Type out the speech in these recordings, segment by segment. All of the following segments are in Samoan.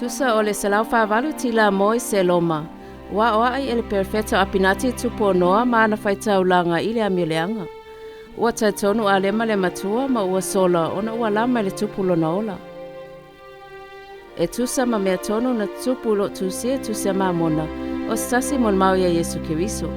Tusa o le 148 tila mo i Seloma, ua aoaʻi e le Perofeta o Apinati tupu o Noa ma ana faitaulaga i le amioleaga. Ua talitonu Alema le matua ma ua sola ona ua lama i le tupu lona ola. E tusa ma mea tonu na tupu i loo tusia tusi a Mamona, o se tasi molimau ia Iesu Keriso.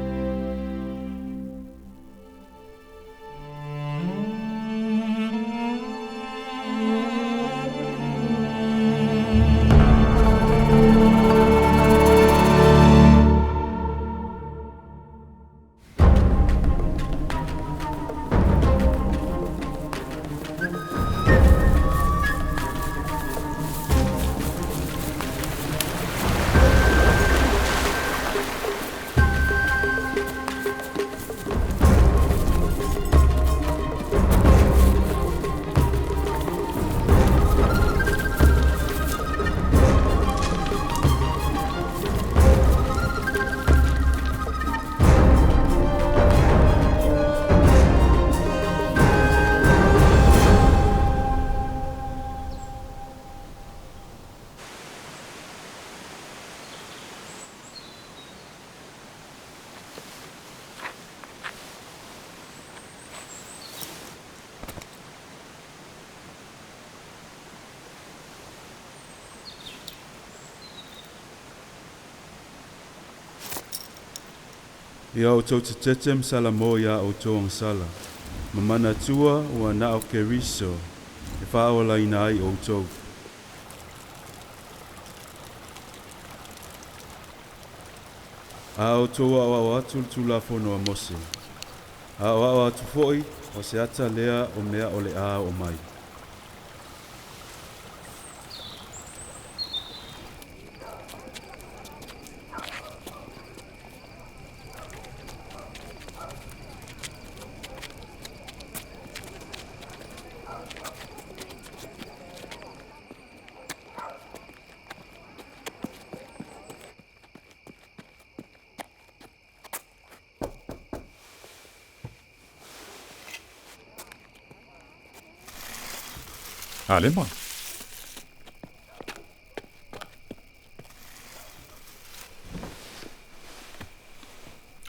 Ia outou tetete ma salamo iā outou agasala, ma manatua ua na o Keriso e faaolaina ai outou. A outou aoao atu le Tulafono a Mose, a aoao atu foi o se ata lea o mea o le a oo mai. Alema.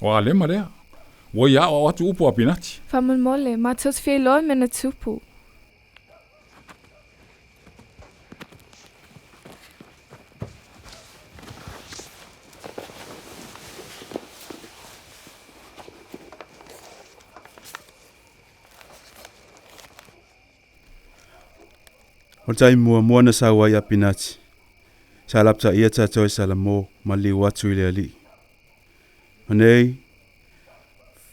O Alema lea. Ua ia aoao atu upu a Pinati. Faamolemole, matou te fia iloa mea na tupu. O le taimi muamua na sau ai Apinati, sa lapataia tatou e Salamo ma liu atu i le Alii. O nei,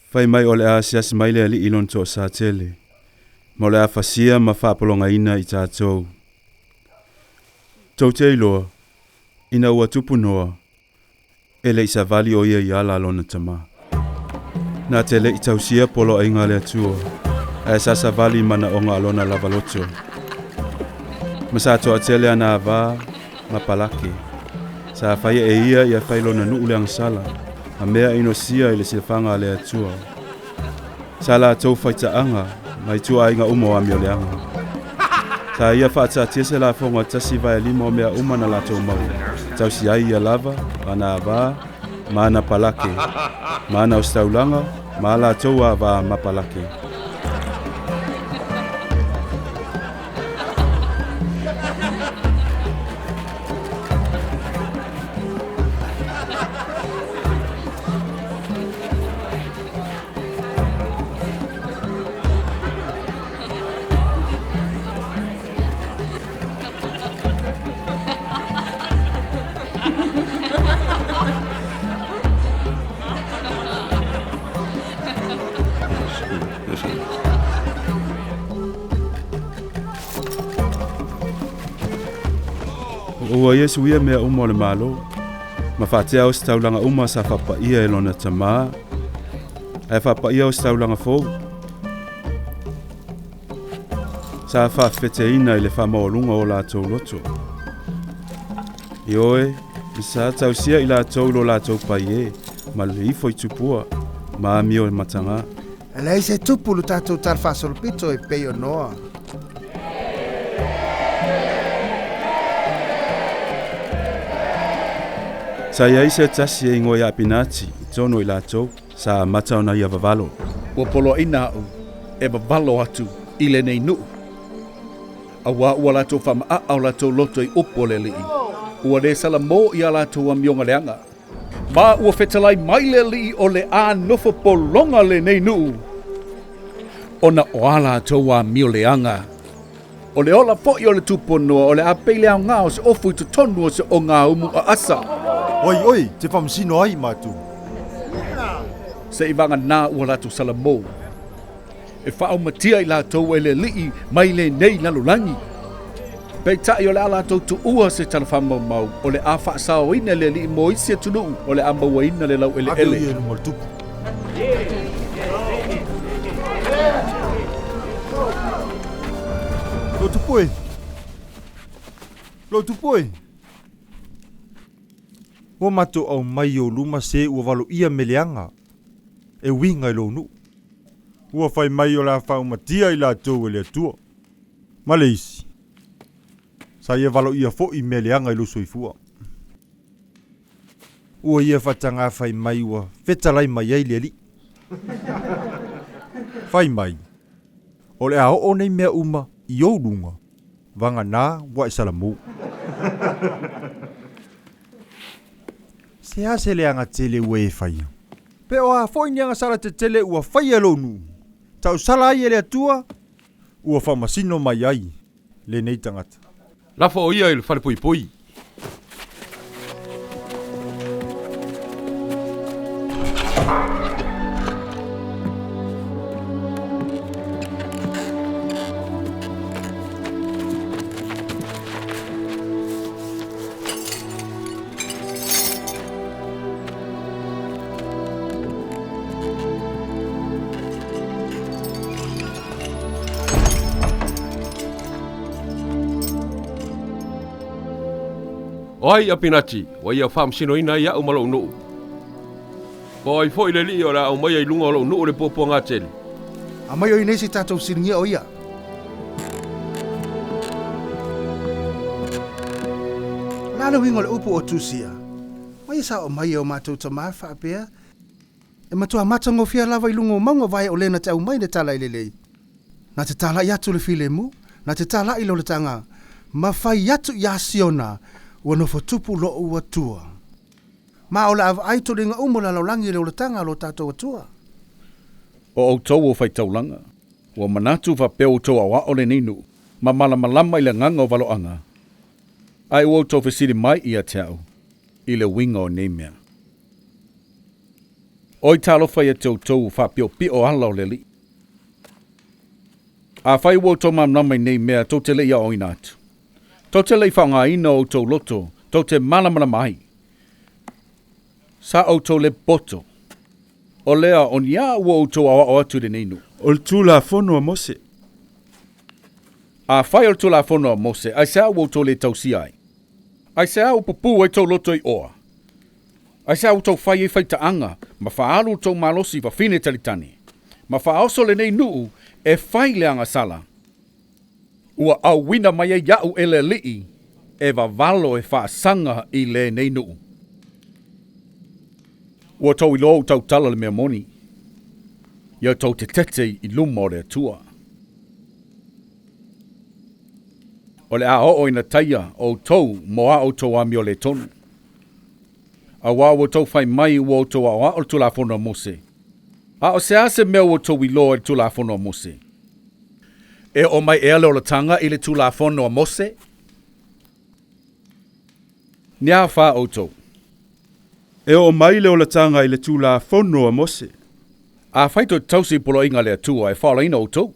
fai mai o le a asiasi mai le Alii i lona toasatele, ma o le a fasia ma faapologaina i tatou. Tou te iloa, ina ua tupu Noa, e le i savali o ia i ala a lona tama. Na te le i tausia poloaiga a le Atua, ae sa savali i manaoga a lona lava loto. Ma sa toatele ana ava ma palake. Sa faia e ia ia fai lona nuu le agasala, ma mea inosia i le silafaga a le Atua. Sa latou faitaaga ma ituaiga uma o amioleaga. Sa ia faataatia se lafoga 1/5 o mea uma na latou maua, e tausi ai ia lava, ana ava, ma ana palake, ma ana ositaulaga, ma a latou ava ma palake. Ua Iesu ia mea uma o le Malo, ma faatea ositaulaga uma sa faapaia e lona tama, ae faapaia ositaulaga fou. Sa faafefeteina i le faamaualuga o latou loto. Ioe, sa tausia i latou lo latou paie, ma le ifo i tupua, ma amio e mataga. E leai se tupu lo tatou tala faasolopito e pei o Noa. Sa i ai se tasi e igoa ia Apinati i totonu o i latou, sa amata ona ia vavalo. Ua poloaiina au e vavalo atu i lenei nuu, auā ua latou faamaaa o latou loto i upu o le Alii, ua le salamo i a latou amioga leaga. Ma ua fetalai mai le Alii o le a nofo pologa lenei nuu, ona o a latou amio leaga. O le ola foi o le tupuonoa o le a pei le aoga o se ofu i totonu o se ogaumu aasa. Oi oe, te faamasino ai matou. Se i vagana ua latou salamo, e faaaumatia i latou e le Alii mai lenei lalolagi. Peitai o le a latou tuua se tala faamaumau, o le a faasaoina e le Alii mo isi atunuu, o le a mauaina le laueleele. Ave ia i luma o le tupu. Lou tupu e! Lou tupu e! Ua matou aumai i ou luma se ua valoia mea leaga e uiga i lou nuu. Ua fai mai o le a faaumatia i latou e le Atua. Ma le isi, sa ia valoia foi mea leaga i lou soifua. Ua ia faatagā fai mai ua fetalai mai ai le Alii. Fai mai, o le a oo nei mea uma i ou luga, vagana ua e salamou. Se a se leaga tele ua e faia? Pe o a foi ni agasala tetele ua faia e lou nuu, tausala ai e le Atua, ua faamasino mai ai lenei tagata. Lafo o ia i le falepuipui. O ai Apinati, ua ia faamasinoina ai au ma lou nuu? Po o ai foi le alii o le a aumaia i luga o lou nuu le puapuaga tele? Aumai o i nei se i tatou fesiligia o ia. O le a le uiga o le upu o Tusia? Mai e sa oo mai e o matou tama faapea, E matua matagofie lava i luga o mauga vae o le na te aumai le tala i lelei. Na te talai atu le filemu, na te talai le oletaga, ma fai atu iā Siona, Ua nofo tupu loʻu Atua. Ma o le a vaai toliga uma o le lalolagi i le oletaga a lo tatou Atua. O outou o faitaulaga, ua manatu faapea outou aoao lenei nuu, ma malamalama i le agaga o valoaga, ae ua outou fesili mai ia te au i le uiga o nei mea. Oi talofa ia te outou faapiopio ala o le Alii! Afai ua outou malamalama i nei mea, tou te le i aoaoina atu. Tou te le i faaaogaina o outou loto, tou te malamalama ai. Sa outou le poto, o lea o ni a ua outou aoao atu i lenei nuu? O le Tulafono a Mose. Afai o le Tulafono a Mose, aisea ua outou le tausia ai? Aisea ua pupū ai tou loto i oa? Aisea ua outou fai ai faitaaga ma faaalu outou malosi i fafine talitani, ma faaoso lenei nuu e fai le agasala? Ua auina mai ai iaʻu e le Alii e vavalo e faasaga i lenei nuu. Ua outou iloa ou tautala le mea moni, ia outou tetete i luma o le Atua. O le a oo ina taia outou mo a outou amio le tonu. Auā ua outou fai mai ua outou aoao le Tulafono a Mose. A o se a se mea ua outou iloa i le Tulafono a Mose? E oo mai ea le olataga i le Tulafono a Mose? Ni a fa outou? E oo mai le olataga i le Tulafono a Mose. Afai tou te tausi i poloaiga a le Atua e faaolaina outou.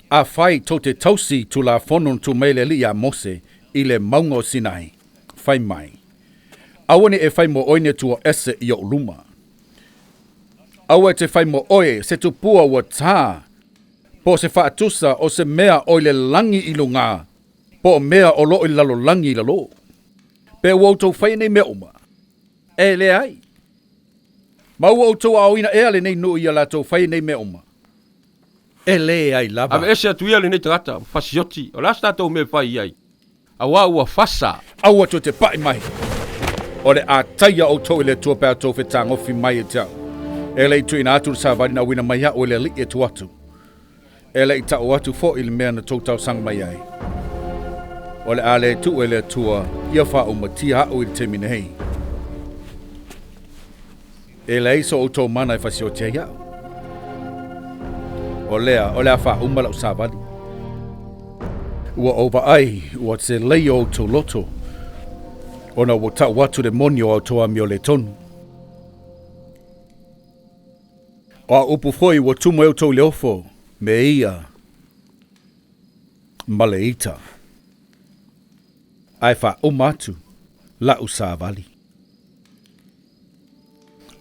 Afai tou te tausi i Tulafono na tuu mai e le Alii iā Mose i le mauga o Sinai, fai mai, Aua ne i e fai mo oe ni atua ese i ou luma. Aua e te fai mo oe se tupua ua tā, po o se faatusa o se mea o i le lagi i lugā, po o mea o lo o i le lalolagi i lalō. Pe ua outou faia nei mea uma? E leai. Ma ua outou aoaoina ea lenei nuu ia latou faia nei mea uma? E leai lava. Aveese atu ia lenei tagata ma fasioti, o le a se tatou mea e fai i ai? Auā ua fasa. Aua tou te paʻi mai. O le ataia outou i le Atua pe a outou fetagofi mai ia te a'u. E le'i tuuina atu le savali na auina mai a'u e le Ali'i e tu atu. E le'i ta'u atu fo'i le mea na tou talosaga mai ai. O le a le tu'u e le Atua ia fa'aumatia a'u i le taimi nei. E leai so outou mana e fasioti ai a'u. O lea, o le a faauma la'u savali. Ua ou vaai, ua selei o outou loto, ona ua ta'u atu le moni o a outou amio lē tonu. O a'u upu foi ua tumu ai outou i le ofo me ia ma le ita. Ae faauma atu la'u savali.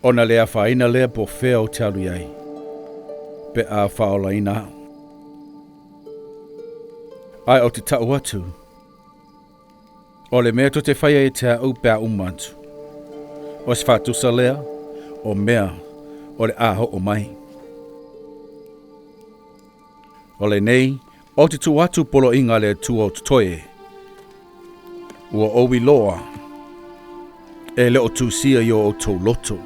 Ona le afaina lea po o fea ou te alu i ai, pe a faaolaina a'u. Ae ou te ta'u atu, o le mea tou te faia ia te a'u pe a uma atu, o se faatusa lea o mea o le a o'o mai. O lenei, ou te tuu atu poloaiga a le Atua o totoe, ua ou iloa e le o tusia i o outou loto.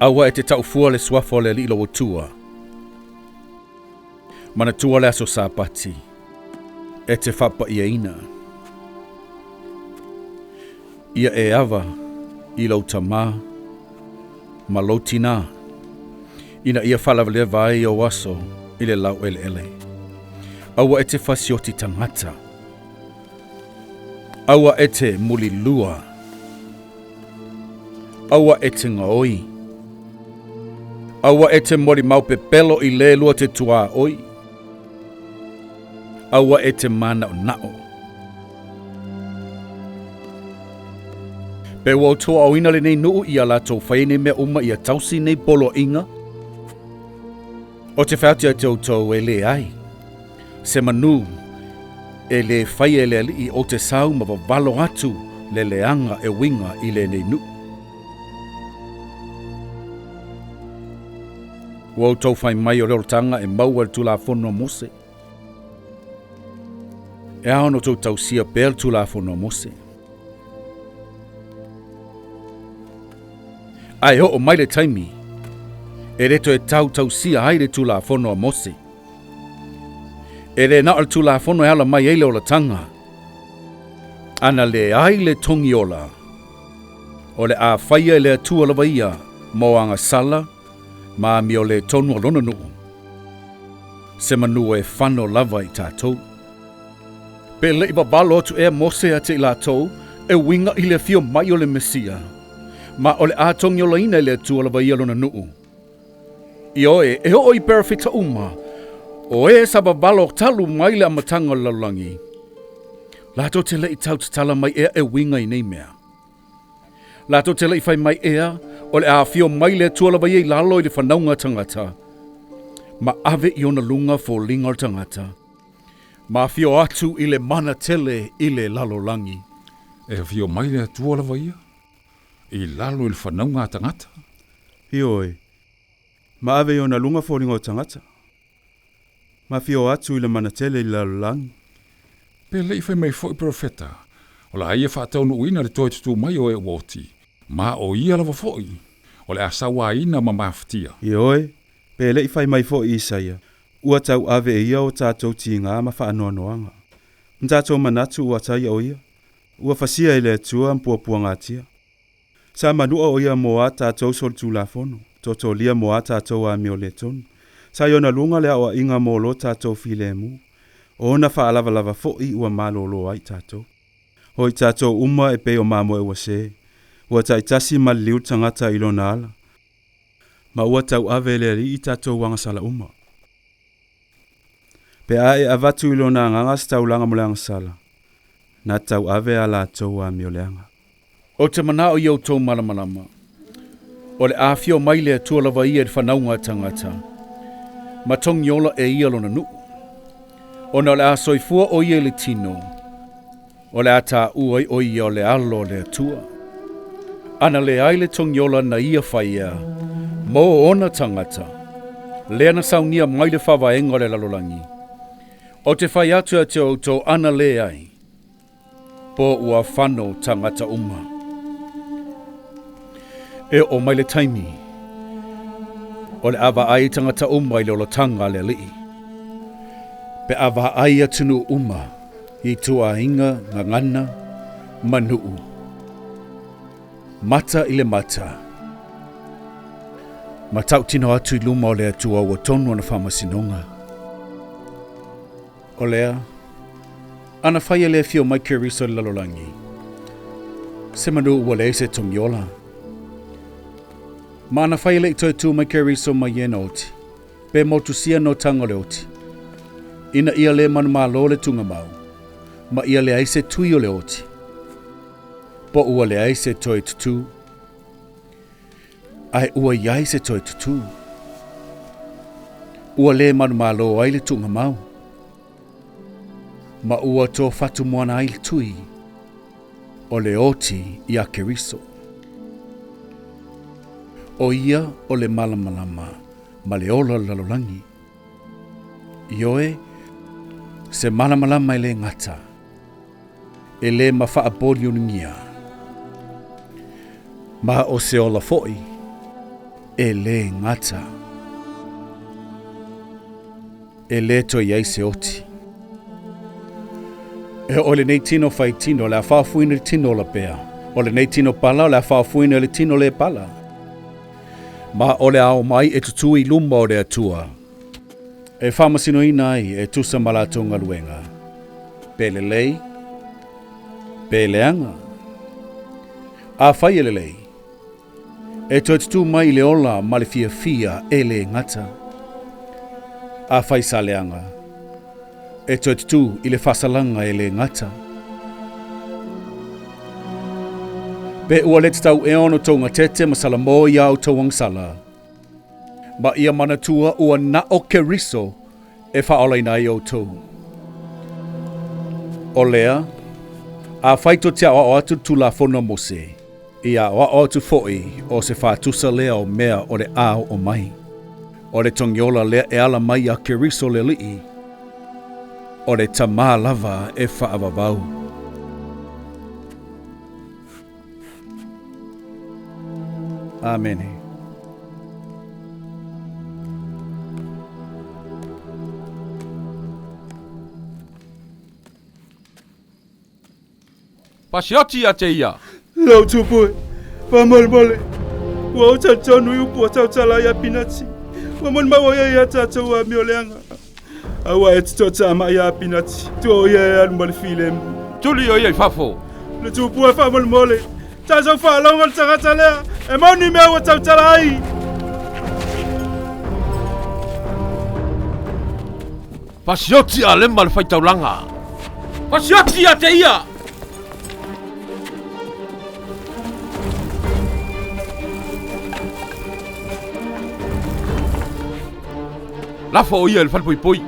Aua e te taufua le suafa o le Alii lou Atua. Manatua le aso Sapati e te faapaiaina. Ia e ava i lou tamā ma lou tinā, ina ia faalavaleva ai ou aso i le laueleele. Aua e te fasioti tagata. Aua e te mulilua. Aua e te gaoi. Aua e te molimau pepelo i lē lua te tuaoi. Aua e te mānaʻonaʻo. Pe ua outou aoina lenei nuu ia latou fai nei mea uma ia tausi nei poloaiga? Ou te fai atu ia te outou e leai. Se manu e lē faia e le Alii ou te sau ma vavalo atu le leaga e uiga i lenei nuu. Ua outou fai mai o le olataga e maua i le Tulafono a Mose. E ao ona outou tausia pea le Tulafono a Mose. Ae oo mai le taimi e le toe tau tausia ai le Tulafono a Mose. E le na o le Tulafono e ala mai ai le olataga, ana leai le togi ola, o le a faia e le Atua lava ia mo agasala ma amio lē tonu a lona nuu, se manu e fano lava i tatou. Pe le'i vavalo atu ea Mose ia te i latou e uiga i le afio mai o le Mesia, ma o le a togiolaina e le Atua lava ia lona nuu. Ioe, e oo i perofeta uma, o e sa vavalo talu mai le amataga o le lalolagi, latou te le'i tau tatala mai ea e uiga i nei mea. Latou te le'i fai mai ea, o le a afio mai le Atua lava ia i lalo i le fanauga tagata, ma ave i ona luga foliga o le tagata, ma afio atu i le mana tele i le lalolagi. E afio mai le Atua lava ia i lalo i le fanauga a tagata. Ioe, ma ave i ona luga foliga o tagata, ma afio atu i le mana tele i le lalolagi. Pe le'i fai mai fo'i perofeta, o le a ia faataunuuina le toe tutū mai o e ua oti, ma o ia lava fo'i, o le a sauaina ma mafatia. Ioe, pe le'i fai mai fo'i Isaia, ua tauave e ia o tatou tigā ma faanoanoaga. Ma tatou manatu ua taia o ia, ua fasia e le Atua ma puapuagatia. Sa manua o ia mo a tatou solitulafono, totolia mo a tatou amio lē tonu. Sa i ona luga le aoaʻiga mo lo tatou filemu, o ona faalavalava foʻi ua malōlō ai tatou. O i tatou uma e pei o mamoe ua sē, ua taitasi maliliu le tagata i lona ala, ma ua tauave e le Alii tatou agasala uma. Pe a e avatu i lona agaga se taulaga mo le agasala, na tauave a latou amio leaga. Ou te manao i outou malamalama, o le a afio mai le Atua lava ia i le fanauga a tagata, ma togiola e ia lona nuu. Ona o le a soifua o ia i le tino, o le a taua ai o ia o le Alo o le Atua. Ana leai le togiola na ia faia mo ona tagata, lea na saunia mai le faavaega o le lalolagi. Ou te fai atu ia te outou ana leai, Po ua fano tagata uma. E oo mai le taimi, o le a vaai tagata uma i le olataga a le Alii, pe a vaai atunuu uma i ituaiga gagana ma nuu, mata i le mata, ma tautino atu i luma o le Atua ua tonu ona faamasinoga. O lea, ana fai e le afio mai Keriso i le lalolagi, se manu ua leai se togiola. Ma ana fai e le i toe tu mai Keriso mai e na oti, pe motusia notaga o le oti, ina ia le manumalo le tugamau, ma ia leai se tui o le oti, po ua leai se toe tutū. Ae ua i ai se toe tutū. Ua lē manumalo ai le tuugamau, ma ua tofatumoana ai le tui o le oti iā Keriso. O ia o le malamalama ma le ola o le lalolagi. Ioe, se malamalama e lē gata, e lē mafaaboliuligia, ma o se ola foʻi e lē gata, e lē toe i ai se oti. E oo i lenei tino faitino o le a faaofuina i le tino ola pea, o lenei tino pala o le a faaofuina i le tino lē pala, ma o le a omai e tutū i luma o le Atua e faamasinoina ai e tusa ma latou galuega, pe lelei, pe leaga. Afai e lelei, e toe tutū mai i le ola ma le fiafia e lē gata. Afai sa leaga, e toe tutū i le faasalaga e lē gata. Pe ua le tatau ea ona outou gatete ma salamo i a outou agasala, ma ia manatua ua na o Keriso e faaolaina ai outou. O lea, afai tou te aoao atu i le Tulafono a Mose, ia aoao atu foi o se faatusa lea o mea o le a oo mai. O le togiola lea e ala mai iā Keriso le Alii, o le Tamā lava e faavavau. Amene. Pasioti ia te ia. Lou tupu e, faamolemole, ua ou talitonu i upu a tautala ia Pinati. Ua molimau o ia iā tatou amio leaga. Aua e te toatamai iā Pinati, tua o ia e alu ma le filemu. Tuli o ia i fafo. Le tupu e faamolemole, tatou faalogo le tagata lea, e moni mea ua tautala ai. Pasioti Alema le faitaulaga. Pasioti ia te ia! Lafo o ia i le falepoipoi.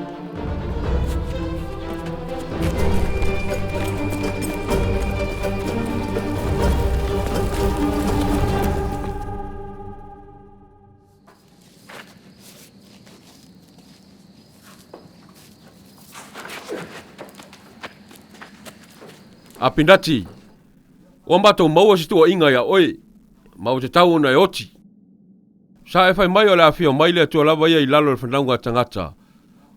Apinati, ua matou maua se tuuaiga iā oe, ma ua tatau ona e oti. Sa e fai mai o le a afio mai le Atua lava ia i lalo o le fanauga a tagata,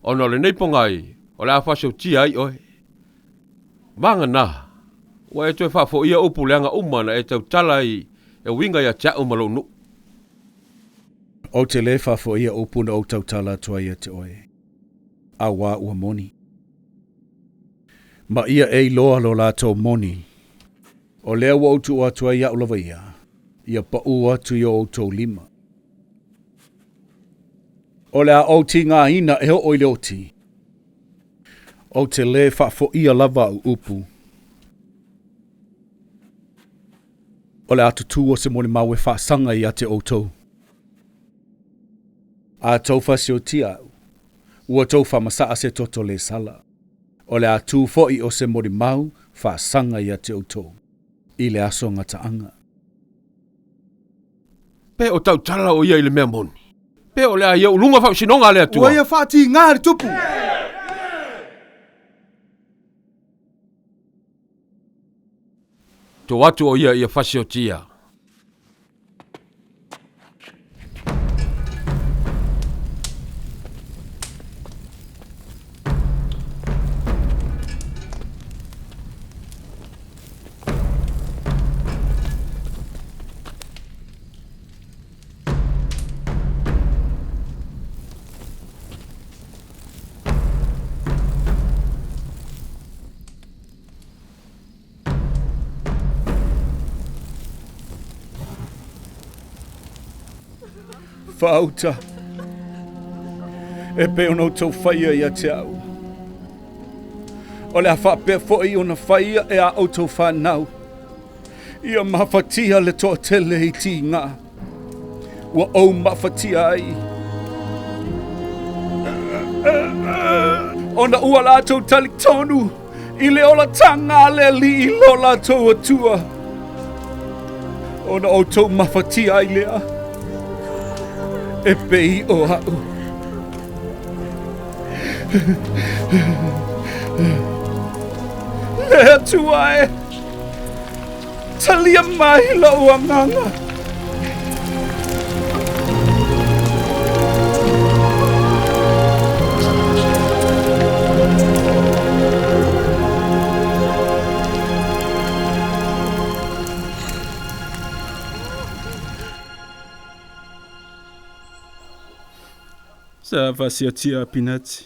ona o lenei pogai o le a faaseutia ai oe. Maga na, ua e toe faafoia upu leaga uma na e tautala ai e uiga ia te au ma lou nuu. Ou te lē faafoia upu na ou tautala atu ai ia te oe, auā ua moni. Ma ia e iloa lo latou moni, o lea ua ou tuu atu ai iaʻu lava ia, ia paʻū atu i o outou lima. O le a ou tigaina e oo i le oti, ou te lē faafoia lava au upu. O le a tutū o se molimau e faasaga ia te outou. A tou fasiotia au, ua tou faamasaa se toto lē sala. O le a tu foʻi o se molimau faasaga ia te outou i le aso gataaga. Pe o tautala o ia i le mea moni, pe o le a ia uluga faamasinoga a le Atua. Ua ia faatiga le tupu. Tuu atu o ia ia fasiotia. Faauta e pei ona outou faia ia te au. O le a faapea foʻi ona faia e a outou fanau. Ia mafatia le toatele i tiga. Ua ou mafatia ai. Ona ua latou talitonu i le olataga a le Alii lo latou Atua. Ona outou mafatia ai lea. E pei o a'u. Le Atua e, talia mai lou agaga. Sa faasiotia Apinati.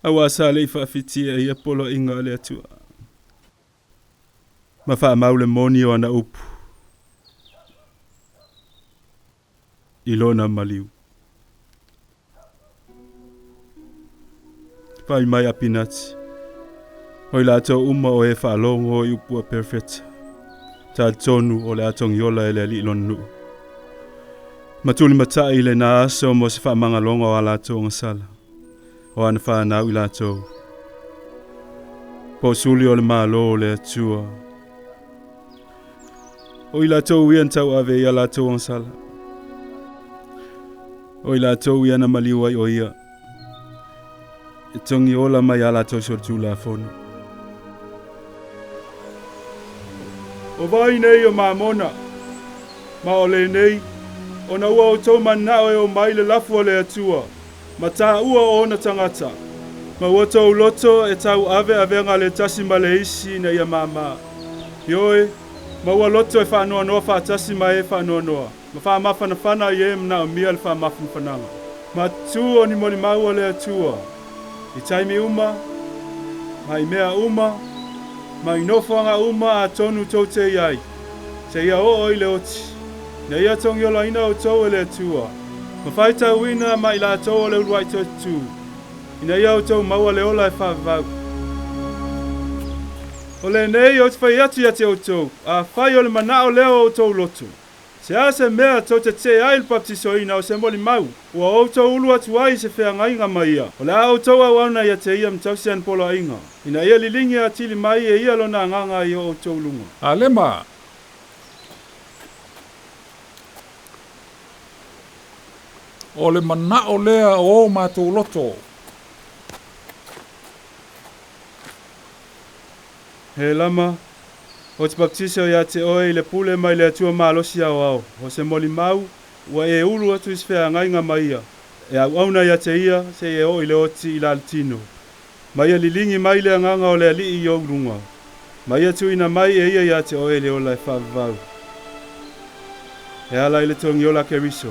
Auā sa le i faafitia ia poloaiga a le Atua. Ma faamau le moni o ana upu. I lona maliu. Fai mai Apinati. O i latou uma o e faalogo i upu a Perofeta. Talitonu o le a togiola e le Alii lona nuu. Ma tulimatai i lena aso mo se faamagaloga o a latou agasala. O ana fanau i latou. Po o suli o le Malo o le Atua. O i latou ia na tauave ai a latou agasala. O i latou ia na maliu ai o ia. E togiola mai a latou solitulafono. O vai nei o Mamona, ma o lenei, ona ua outou mananao e omai i le lafu o le Atua, ma taua o ona tagata, ma ua tou loto e tauave avega a le tasi ma le isi ina ia māmā. Ioe, ma ua loto e faanoanoa faatasi ma e faanoanoa, ma faamafanafana ai e manaomia le faamafanafanaga. Ma tu o ni molimau a le Atua, i taimi uma, ma i mea uma, ma i nofoaga uma atonu tou te i ai, seia oo i le oti, ina ia togiolaina outou e le Atua, ma faitauina ma i latou o le uluai toetutū, ina ia outou maua le ola e faavavau. O lenei ou te fai atu ia te outou, afai o le manao lea o outou loto, Se a se mea tou te tetee ai i le baptisoina o se molimau, ua outou ulu atu ai i se feagaiga ma ia, o le a outou auauna ia te ia ma tausi ana poloaiga, ina ia liligi atili mai e ia lona agaga i o outou luga. Alema. O le manao lea o o matou loto. Helama, Ou te baptiso ia te oe i le pule mai le Atua malosi aoao, o se molimau, ua e ulu atu i se feagaiga ma ia, e auauna ia te ia, seia e oo i le oti i la le tino. Ma ia liligi mai le agaga o le Alii i ou luga, ma ia tuuina mai e ia ia te oe le ola e faavavau. E ala i le togiola a Keriso,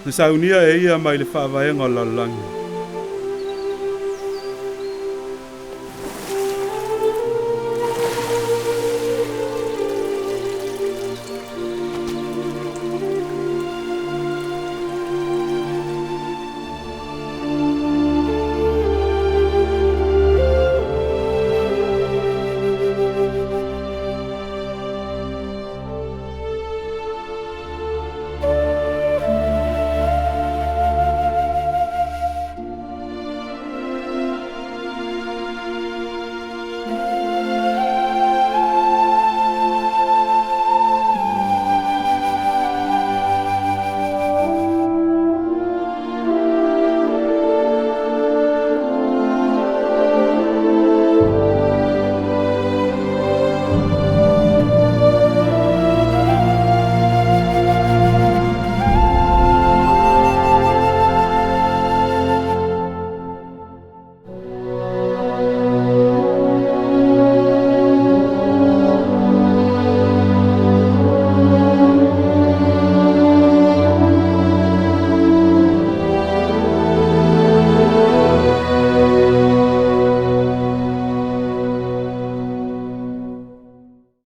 na saunia e ia mai le faavaega o le lalolagi.